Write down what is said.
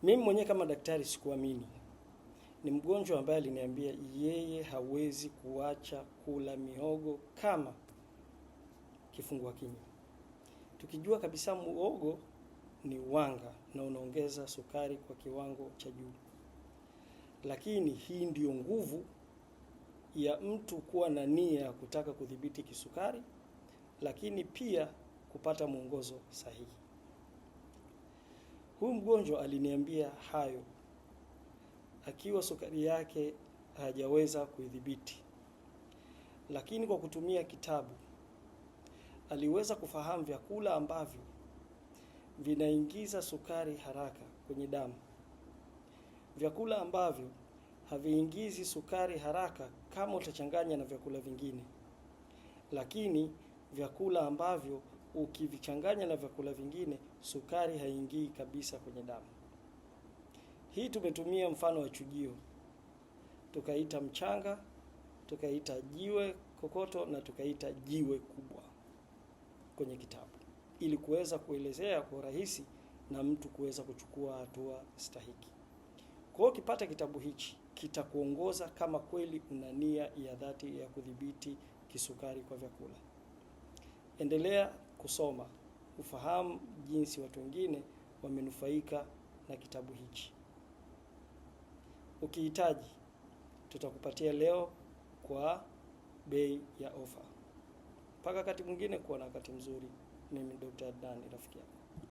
Mimi mwenyewe kama daktari sikuamini. Ni mgonjwa ambaye aliniambia yeye hawezi kuacha kula mihogo kama kifungua kinywa, tukijua kabisa muhogo ni wanga na unaongeza sukari kwa kiwango cha juu. Lakini hii ndiyo nguvu ya mtu kuwa na nia ya kutaka kudhibiti kisukari, lakini pia kupata mwongozo sahihi. Huyu mgonjwa aliniambia hayo akiwa sukari yake hajaweza kuidhibiti, lakini kwa kutumia kitabu aliweza kufahamu vyakula ambavyo vinaingiza sukari haraka kwenye damu, vyakula ambavyo haviingizi sukari haraka kama utachanganya na vyakula vingine, lakini vyakula ambavyo ukivichanganya na vyakula vingine sukari haingii kabisa kwenye damu. Hii tumetumia mfano wa chujio, tukaita mchanga, tukaita jiwe kokoto na tukaita jiwe kubwa kwenye kitabu, ili kuweza kuelezea kwa urahisi na mtu kuweza kuchukua hatua stahiki. Kwa hiyo ukipata kitabu hichi kitakuongoza kama kweli una nia ya dhati ya kudhibiti kisukari kwa vyakula. Endelea kusoma ufahamu jinsi watu wengine wamenufaika na kitabu hichi. Ukihitaji tutakupatia leo kwa bei ya ofa. Mpaka wakati mwingine, kuwa na wakati mzuri. Mimi Dr. Adnan rafiki yako.